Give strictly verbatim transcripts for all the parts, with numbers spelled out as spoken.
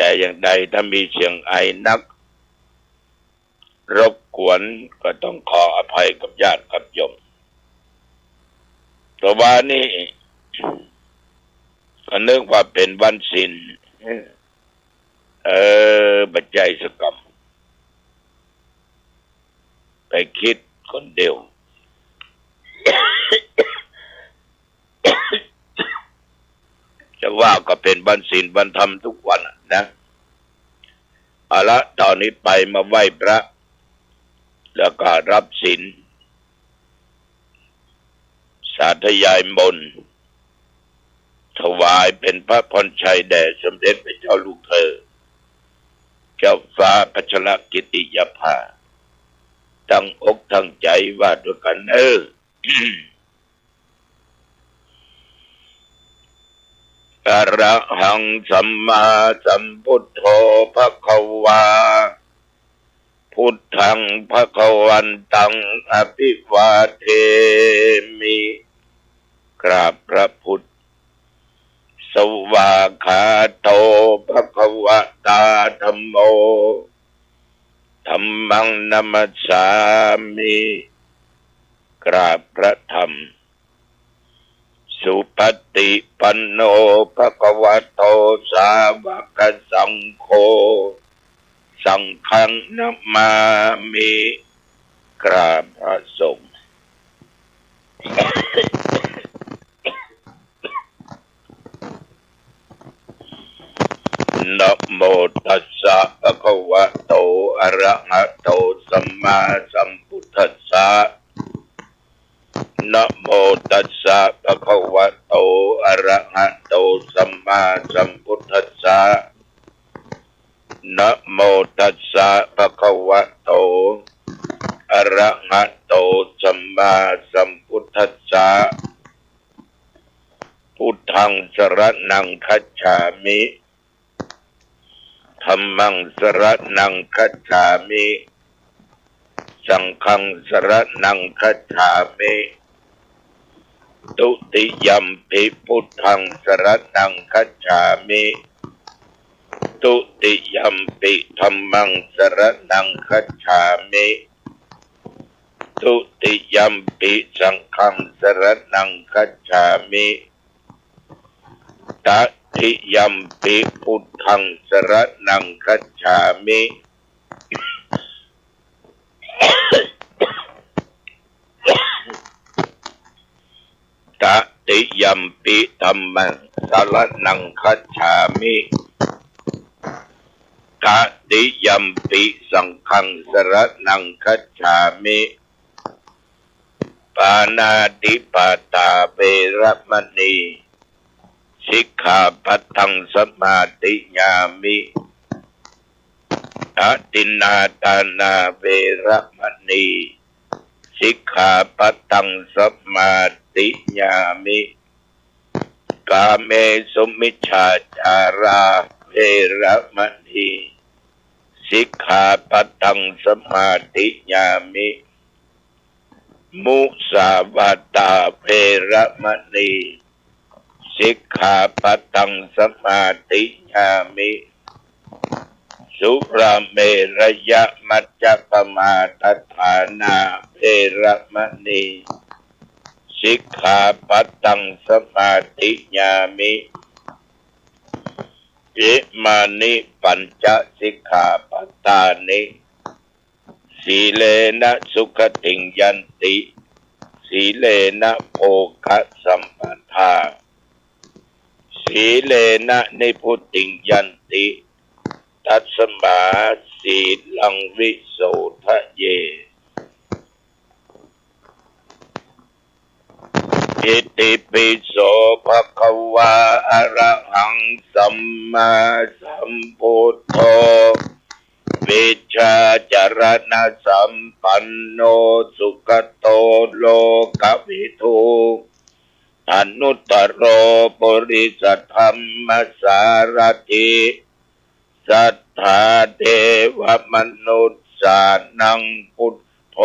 แต่อย่างใดถ้ามีเสียงไอนักรบกวนก็ต้องขออภัยกับญาติกับโยม แต่วานี้ก็นึกว่าเป๋นวันศีล เออ บ่ใจ้สักกำ ไปกึ๊ดคนเดียว จะว่าก็เป๋นวันศีลวันธรรมทุกวันอะนะ เอาละ ต่อนี้ไปมาไหว้พระ แล้วก็รับศีล สาธยายมนต์ ถวายเป๋นพระพรชัยแด่สมเด็จพระเจ้าลูกเธอ เจ้าฟ้าพัชรกิติยาภา ตั้งอกตั้งใจ๋ว่าตวยกั๋นเน่อ อะระหังสัมมาสัมพุทโธภะคะวา พุทธังภะคะวันตังอะภิวาเทมิ กราบพระพุทธ สวากขาโตภะคะวะตาธัมโม ธัมมังนะมัสสามิ กราบพระธรรม สุปฏิปันโนภะคะวะโตสาวกสังโฆ สังฆังนะมามิ กราบพระสงฆ์ นะโมตัสสะภะคะวะโต อะระหะโต สัมมาสัมพุทธัสสะ นะโมตัสสะภะคะวะโต อะระหะโต สัมมาสัมพุทธัสสะ นะโมตัสสะภะคะวะโต อะระหะโต สัมมาสัมพุทธัสสะ พุทธังสะระณังคัจฉามิ ธัมมังสะระณังคัจฉามิ สังฆังสะระณังคัจฉามิ ทุติยัมปิพุทธังสะระณังคัจฉามิ ทุติยัมปิธัมมังสะระณังคัจฉามิ ทุติยัมปิสังฆังสะระณังคัจฉามิ ตติยัมปิพุทธังสะระณังคัจฉามิ ตติยัมปิธัมมังสะระณังคัจฉามิ ตติยัมปิสังฆังสะระณังคัจฉามิ ปาณาติปาตาเวระมะณี สิกขาปะทังสมาธิยามิ อะทินนาทานาเวระมะณี สิกขาปะทังสมาธิยามิ กาเมสุมิจฉาจาราเวระมะณี สิกขาปะทังสมาธิยามิ มุสาวาตาเวระมะณี สิกขาปะทังสมาธิยามิ สุราเมรยะมัจจะปะมาทฐานาเวระมะณี สิกขาปะทังสมาธิยามิ อิมานิปัญจะสิกขาปะทานิ สีเลนะสุขติงยันติ สีเลนะโภคะสัมปทา สีเลนะนิพพุติงยันติ ตัสมาสีลังวิโสทะเย อิติปิโสภะคะวา อะระหังสัมมาสัมพุทโธ วิชชาจารณะสัมปันโน สุขโตโลกวิทู อนุตตโรปุริสธัมมสารถิ สัทธาเทวมนุสสานัง พุทโธ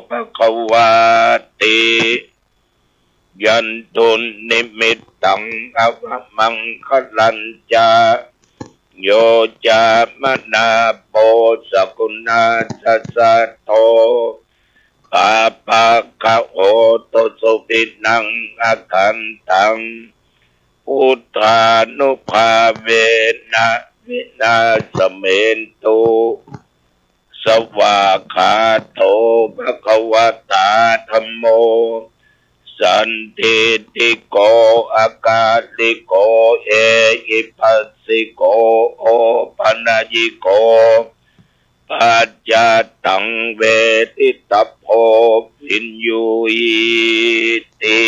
ภะคะวาติ ยันตุนนิมิตตัง อวมังคะลัญจะ Yo cāmanāpo sakuṇassa saddo, pāpaggaho dussupinaṃ akantaṃ, buddhānubhāvena vināsamentu. Svākkhāto bhagavatā dhammo, sandiṭṭhiko akāliko ehipassiko opanayiko paccattaṃ veditabbo viññūhīti.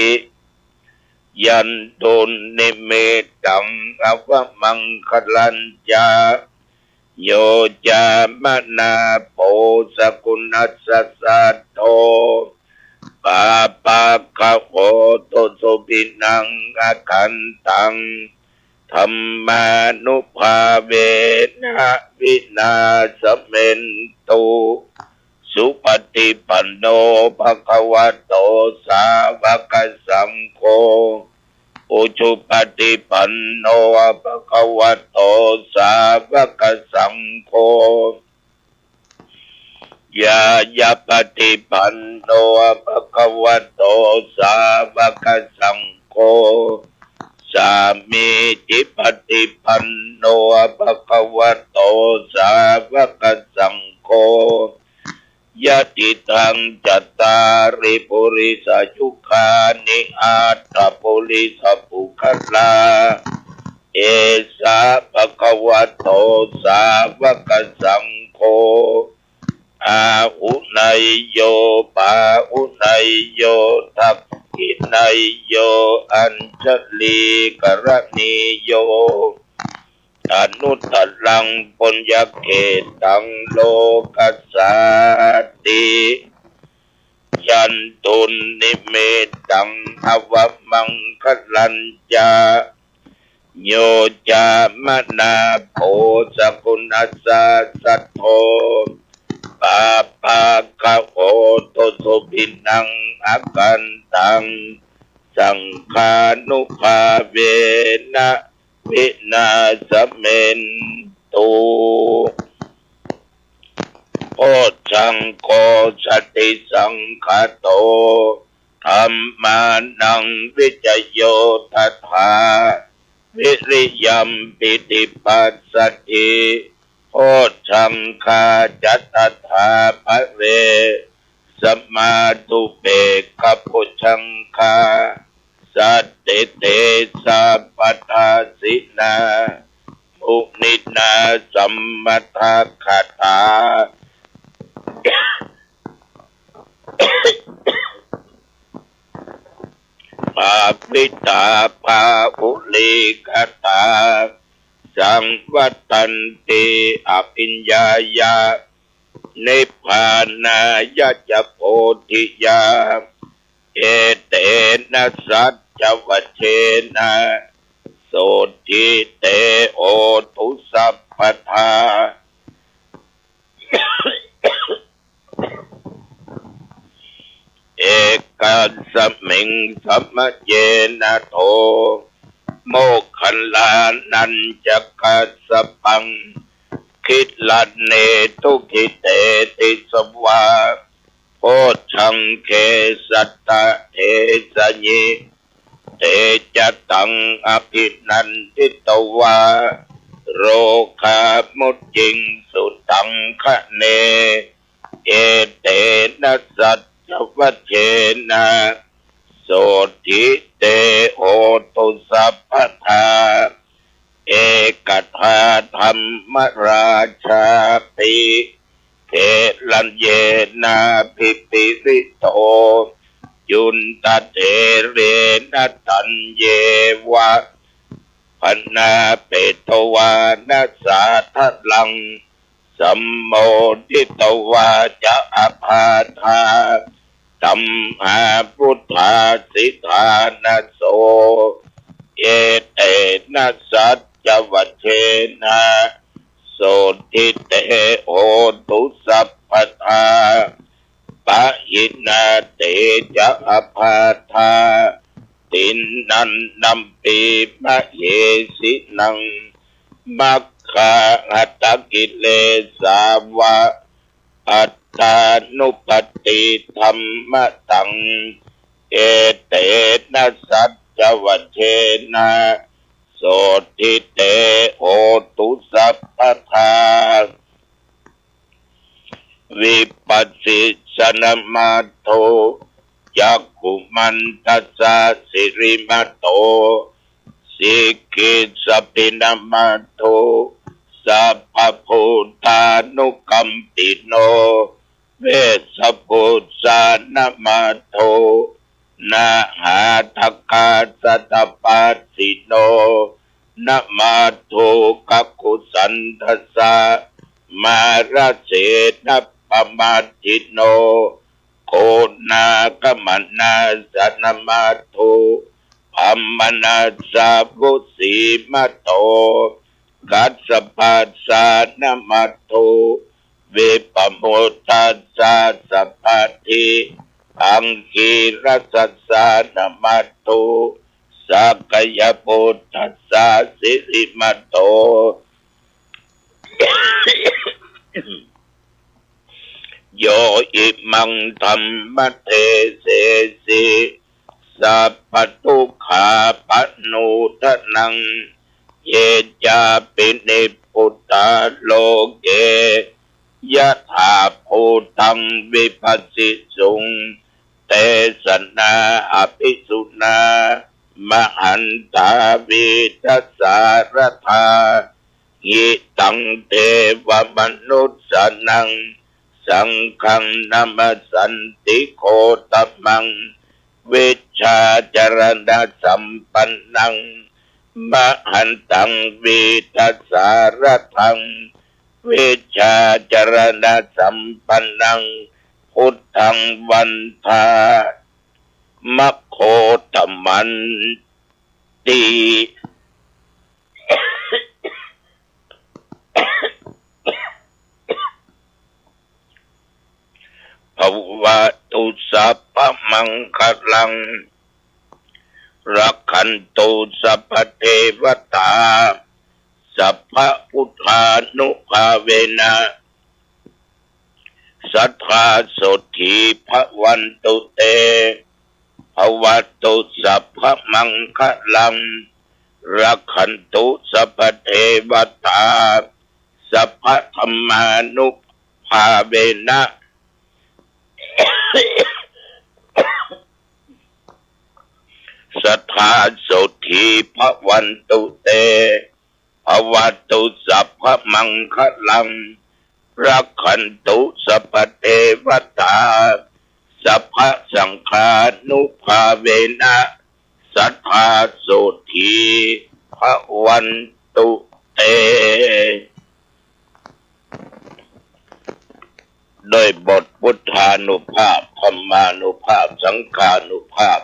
Yandunnimittaṃ avamaṅgalañca, yo cāmanāpo sakuṇassa saddo, pāpaggaho dussupinaṃ akantaṃ, dhammānubhāvena vināsamentu. Supaṭipanno bhagavato sāvakasaṅgho, ujupaṭipanno bhagavato sāvakasaṅgho, ñāyapaṭipanno bhagavato sāvakasaṅgho, sāmīcipaṭipanno bhagavato sāvakasaṅgho, yadidaṃ cattāri purisayugāni aṭṭha purisapuggalā, esa bhagavato sāvakasaṅgho, āhuneyyo pāhuneyyo dakkhiṇeyyo añjalikaraṇīyo, anuttaraṃ puññakkhettaṃ lokassāti. Yandunnimittaṃ avamaṅgalañca, yo cāmanāpo sakuṇassa saddo, pāpaggaho dussupinaṃ akantaṃ, saṅghānubhāvena vināsamentu. Bojjhaṅgo satisaṅkhāto dhammānaṃ vicayo tathā, viriyampīti passaddhi bojjhaṅgā ca tathā pare, samādhupekkhabojjhaṅgā sacchite sabbadassinā, muninā sammadakkhātā bhāvitā bahulīkatā, saṃvattanti abhiññāya nibbānāya ca bodhiyā. Etena saccavajjena sotthi te hotu sabbadā. Ekasmiṃ samaye nātho moggallānañca kassapaṃ gilāne dukkhite disvā bojjhaṅge satta desayi. Te ca taṃ abhinanditvā rogā mucciṃsu taṅkhaṇe. Etena saccavajjena sotthi te hotu sabbadā. Ekadā dhammarājāpi gelaññenābhipīḷito cundattherena taññeva bhaṇāpetvāna sādaraṃ sammoditvā ca ābādhā tamhā vuṭṭhāsi ṭhānaso. Etena saccavajjena sotthi te hotu sabbadā. Pahīnā te ca ābādhā tiṇṇannampi mahesinaṃ mag ปะหะตะกิเลสาวะ อัตตานุปัตติธัมมะตัง เอเตนะสัจจวัจเจนะ โสตถิเต โหตุสัพพะทา วิปัสสิสสะนะมัตโธ จักขุมันทัสสะสิริมัตโต สิกขิสสะปินะมัตโธ สัพพะพุทธานุกัมปิโน เวสสะภุสสะนะมัตโธ นะหาทะกาสสะตะปัสสิโน นะมัตโธ กักขุสันทัสสะ มาระเสนะปะมัตถิโน โกนาคมะนัสสะนะมัตโธ พรหมนัสสะวุสสีมะโต กัสสะปัสสะนะมัตโธ วิปะมุตตัสสะสัพพัทธิ อังคีรัสสัสสะนะมัตโธ สักยะปุตตัสสะสิริมัตโต โยอิมังธัมมะเดเสสิ สัพพะทุกขาปะโมทะนัง เยจาปินิพพุตตาโลเก ยะถาภูตังวิภัสสิสุง เตสะนาอะภิสุนา มหันตา วีตสาระธา หิตัง เทวะมนุสสานัง สังฆัง นะมัสสันติ โคตมัง วิชชาจารณะสัมปันนัง มหันตัง วีตสาระธัง วิชชาจารณะสัมปันนัง พุทธัง วันทา มะ โคตมันติ ภะวะตุ สัพพะมังคะลัง รักขันตุ สัพพะเทวะตา สัพพะพุทธานุภาเวนะ สัตถาโสตถี ภะวันตุ เต ภะวะตุ สัพพะมังคะลัง รักขันตุ สัพพะเทวะตา สัพพะธัมมานุภาเวนะ สัตถาโสตถี ภะวันตุ เต ภะวะตุ สัพพะมังคะลัง รักขันตุ สัพพะเทวะตา สัพพะสังฆานุภาเวนะ สัตถาโสตถี ภะวันตุ เต ด้วยบทพุทธานุภาพ ธัมมานุภาพ สังฆานุภาพ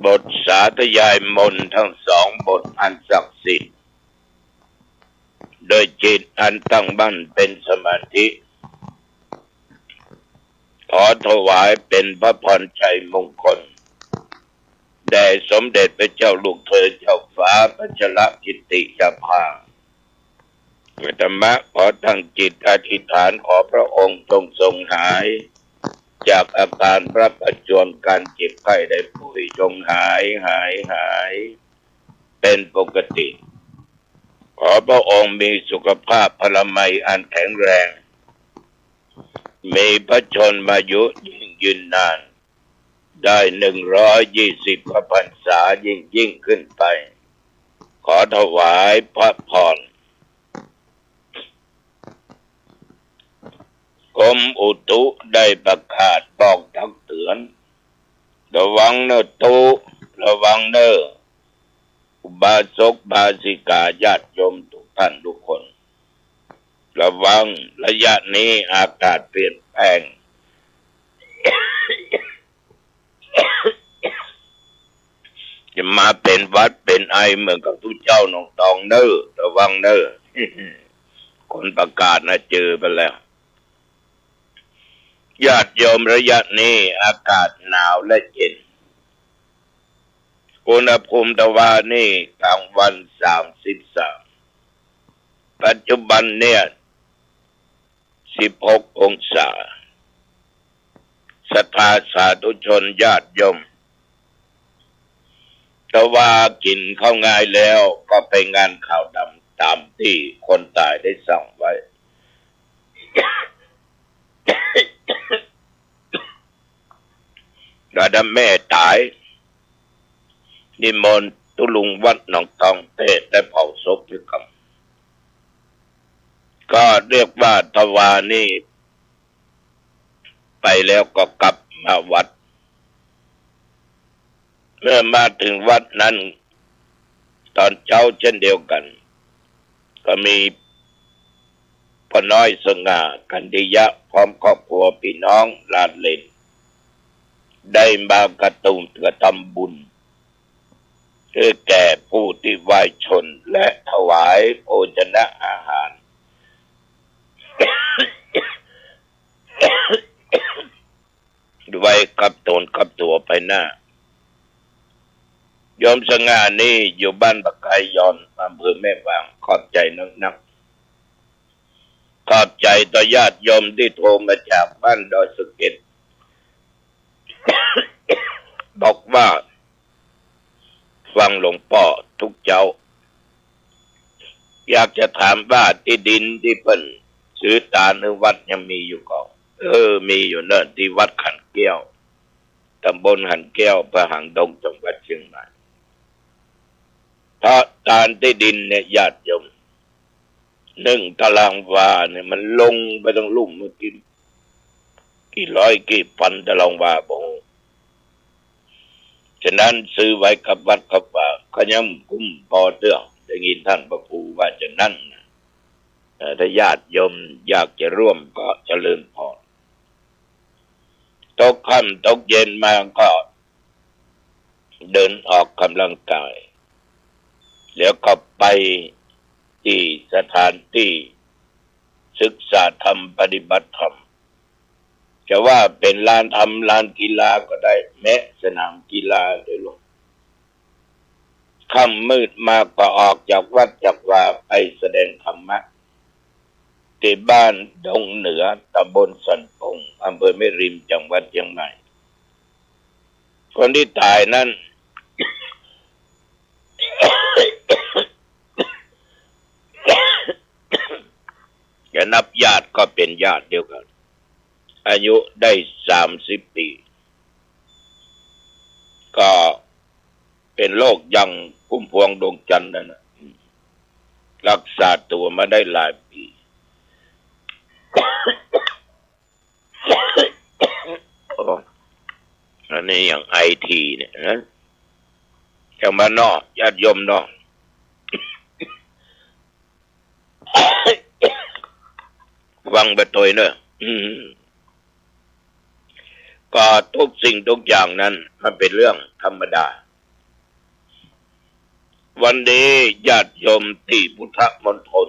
บทสาธยายมนต์ทั้งสองบทอันศักดิ์สิทธิ์ โดยจิตอันตั้งมั่นเป็นสมาธิ ขอถวายเป็นพระพรชัยมงคล แด่สมเด็จพระเจ้าลูกเธอเจ้าฟ้าพัชรกิติยาภา อาตมาขอตั้งจิตอธิษฐานขอพระองค์จงทรงหาย จากอาการพระประชวร การเจ็บไข้ได้ป่วย จงหาย หาย หาย เป็นปกติ ขอพระองค์มีสุขภาพพลามัยอันแข็งแรง มีพระชนมายุยิ่งยืนนาน ได้หนึ่งร้อยยี่สิบพระพรรษายิ่งยิ่งขึ้นไป ขอถวายพระพร กรมอุตุได้ประกาศบอกตักเตือน ระวังเน่อตุ๊ ระวังเน่อ อุบาสกอุบาสิกาญาติโยมทุกท่านทุกคน ระวังระยะนี้อากาศเปลี่ยนแปลง จะมาเป็นหวัดเป็นไอเหมือนกับตุ๊เจ้าหนองตองเน่อ ระวังเน่อ คนประกาศนะเจอไปแล้ว ญาติโยม ระยะนี้อากาศหนาวและเย็น อุณหภูมิตะวานี่กลางวันสามสิบสาม ปัจจุบันเนี่ย สิบหกองศา ศรัทธาสาธุชนญาติโยม ถ้าว่ากิ๋นข้าวงายแล้วก็ไปงานขาวดำต๋ามตี้คนต๋ายได้สั่งไว้ แล้วถ้าแม่ต๋าย นิมนต์ตุ๊ลุงวัดหนองตองเตศน์ได้เผาศพด้วยกั๋น ก็เรียกว่าถ้าว่านี่ ไปแล้วก็กลับมาวัด เมื่อมาถึงวัดนั้น ต๋อนเจ๊าเจ้นเดียวกั๋น ก็มีป้อน้อยสง่า ขันติยะ พร้อมครอบครัวปี้น้องหลานเหลน ได้มากระตุ้มกระทำบุญ หื้อแก่ผู้ตี้ไหว้ชน และถวายโภชนะอาหาร ไว้กับต๋นกับตั๋วไปหน้า โยมสง่านี่อยู่บ้านปะกายยอน อำเภอแม่วาง ขอบใจ๋นักๆ ขอบใจ๋ต่อญาติโยมตี้โทรมาจากบ้านดอยสะเก็ด บอกว่า ฟังหลวงป้อทุกเจ๊า อยากจะถามว่าตี้ดินตี้เปิ้นซื้อตานหื้อวัดยังมีอยู่ก่อ เออ มีอยู่เน่อ ตี้วัดขันแก้ว ต๋ำบลขันแก้ว อำเภอหางดง จังหวัดเจียงใหม่ เพราะตานตี้ดินเนี่ยญาติโยม นึ่งตารางวาเนี่ยมันลงไปตังลุ่มเมื่อกี้ กี่ร้อยกี่ปันตารางวาบ่ฮู้ ฉะนั้นซื้อไว้กับวัดกับวา ก็ยังกุ้มปอเตื้อง ได้ยินต้านพระครูว่าจะนั้นนะ เอ่อ ถ้าญาติโยมอยากจะร่วมก็เจริญพร ตกค่ำตกเย็นมาก็เดินออกกำลังกาย แล้วก็ไปตี้สถานตี้ศึกษาธรรมปฏิบัติธรรม จะว่าเป๋นลานธรรม ลานกีฬาก็ได้ แม้สนามกีฬาโดยรวม ค่ำมืดมาก็ออกจากวัดจากวาไปแสดงธรรมะ ตี้บ้านดงเหนือ ต๋ำบลสันป่ง อำเภอแม่ริม จังหวัดเจียงใหม่ คนตี้ต๋ายนั้น จะนับญาติก็เป๋นญาติเดียวกั๋น อายุได้สามสิบปี๋ ก็เป๋นโรคยังพุ่มพวงดวงจันทร์นั่นน่ะ รักษาตั๋วมาได้หลายปี๋ โอ้ อันนี้ยังไอทีเนี่ยนะ จังมาเนาะ ญาติโยมเนาะ ฟังไปตวยเน่อ อืม ก็ทุกสิ่งทุกอย่างนั้นมันเป๋นเรื่องธรรมดา วันนี้ญาติโยมตี้พุทธมณฑล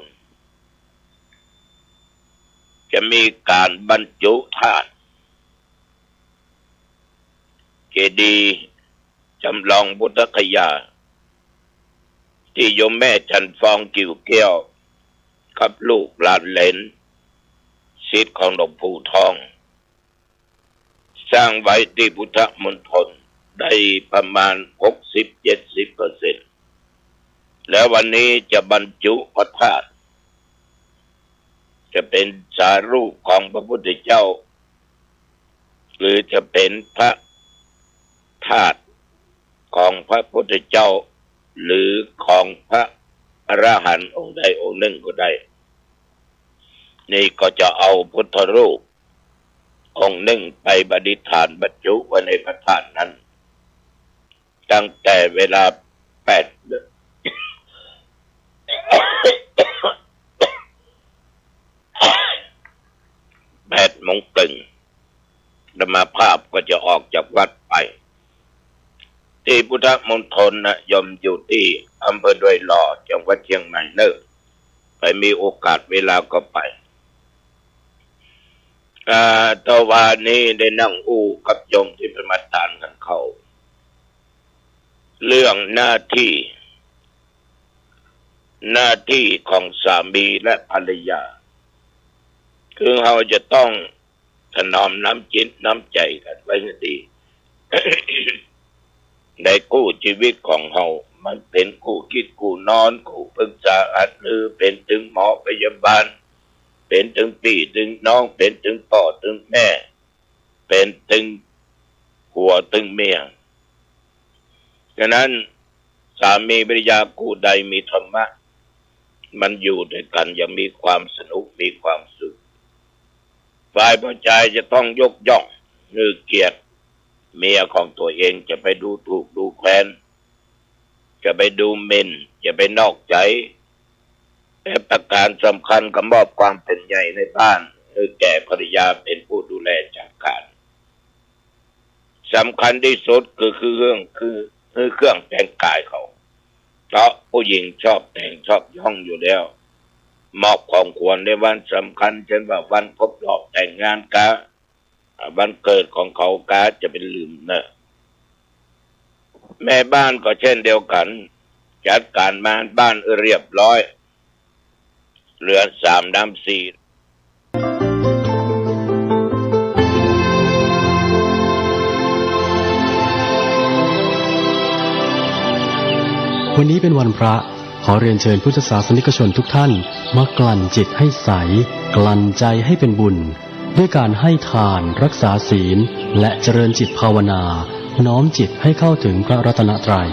จะมีก๋านบรรจุธาตุ เจดีย์จำลองพุทธคยา ตี้โยมแม่จันทร์ฟอง กิ่วแก้ว กับลูกหลานเหลน ศิษย์ของหลวงปู่ทอง สร้างไว้ตี้พุทธมณฑลได้ประมาณหกสิบเจ็ดสิบเปอร์เซ็นต์ แล้ววันนี้จะบรรจุพระธาตุ จะเป๋นสารูปของพระพุทธเจ้า หรือจะเป๋นพระธาตุของพระพุทธเจ้า หรือของพระอรหันต์องค์ใดองค์นึ่งก็ได้ นี่ก็จะเอาพุทธรูปองค์นึ่งไปประดิษฐานบรรจุไว้ในพระธาตุนั้น ตั้งแต่เวลาแปด แปดโมงเกิ่ง อาตมาภาพก็จะออกจากวัดไป ตี้พุทธมณฑลนะ โยมอยู่ตี้อำเภอดอยหล่อ จังหวัดเจียงใหม่เน่อ ใผมีโอกาสเวลาก็ไป อ่า ตะวานี้ได้นั่งอู้กับโยมตี้เปิ้นมาตานกั๋นเข้า เรื่องหน้าตี้ หน้าตี้ของสามีและภรรยา คือเฮาจะต้องถนอมน้ำจิตน้ำใจ๋กั๋นไว้หื้อดี ในกู้จีวิตของเฮา มันเป๋นกู้กิ๋นกู้นอน กู้ปึกษาหารือ เป๋นตึงหมอพยาบาล เป๋นตึงปี้ตึงน้อง เป๋นตึงป้อตึงแม่ เป๋นตึงผัวตึงเมีย ฉะนั้น สามีภรรยากู้ใดมีธรรมะ มันอยู่ตวยกั๋นอย่างมีความสนุก มีความสุข ฝ่ายป้อจายจะต้องยกย่อง หื้อเกียรติเมียของตั๋วเอง จะไปดูถูกดูแควน จะไปดูหมิ่น จะไปนอกใจ๋ และประก๋านสำคัญก็มอบความเป๋นใหญ่ในบ้านหื้อแก่ภรรยาเป๋นผู้ดูแลจัดก๋าน สำคัญตี้สุดคือ คือเรื่อง คือ คือเครื่องแต่งก๋ายเขา เพราะผู้หญิงชอบแต่งชอบย้องอยู่แล้ว มอบของขวัญในวันสำคัญ เช่นว่าวันครบรอบแต่งงานกา อ่า วันเกิดของเขากา จะไปลืมเน่อ แม่บ้านก็เช่นเดียวกั๋น จัดก๋านบ้านหื้อเรียบร้อย เหลือสามน้ำสี่ วันนี้เป็นวันพระ ขอเรียนเชิญพุทธศาสนิกชนทุกท่าน มากลั่นจิตให้ใส กลั่นใจให้เป็นบุญ ด้วยการให้ทาน รักษาศีล และเจริญจิตภาวนา น้อมจิตให้เข้าถึงพระรัตนตรัย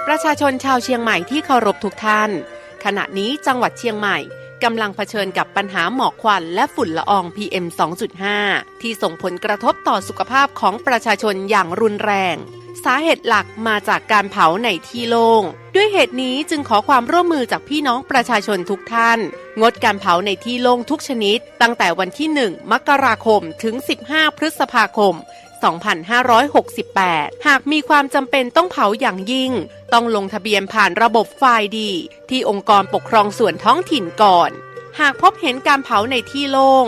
ประชาชนชาวเชียงใหม่ที่เคารพทุกท่าน ขณะนี้จังหวัดเชียงใหม่กำลังเผชิญกับปัญหาหมอกควันและฝุ่นละออง พีเอ็ม สองจุดห้า ที่ส่งผลกระทบต่อสุขภาพของประชาชนอย่างรุนแรง สาเหตุหลักมาจากการเผาในที่โล่ง ด้วยเหตุนี้จึงขอความร่วมมือจากพี่น้องประชาชนทุกท่าน งดการเผาในที่โล่งทุกชนิด ตั้งแต่วันที่ หนึ่ง มกราคม ถึง สิบห้า พฤษภาคม สองพันห้าร้อยหกสิบแปด หากมีความจำเป็นต้องเผาอย่างยิ่ง ต้องลงทะเบียนผ่านระบบ ไฟล์ดี ที่องค์กรปกครองส่วนท้องถิ่นก่อน หากพบเห็นการเผาในที่โล่ง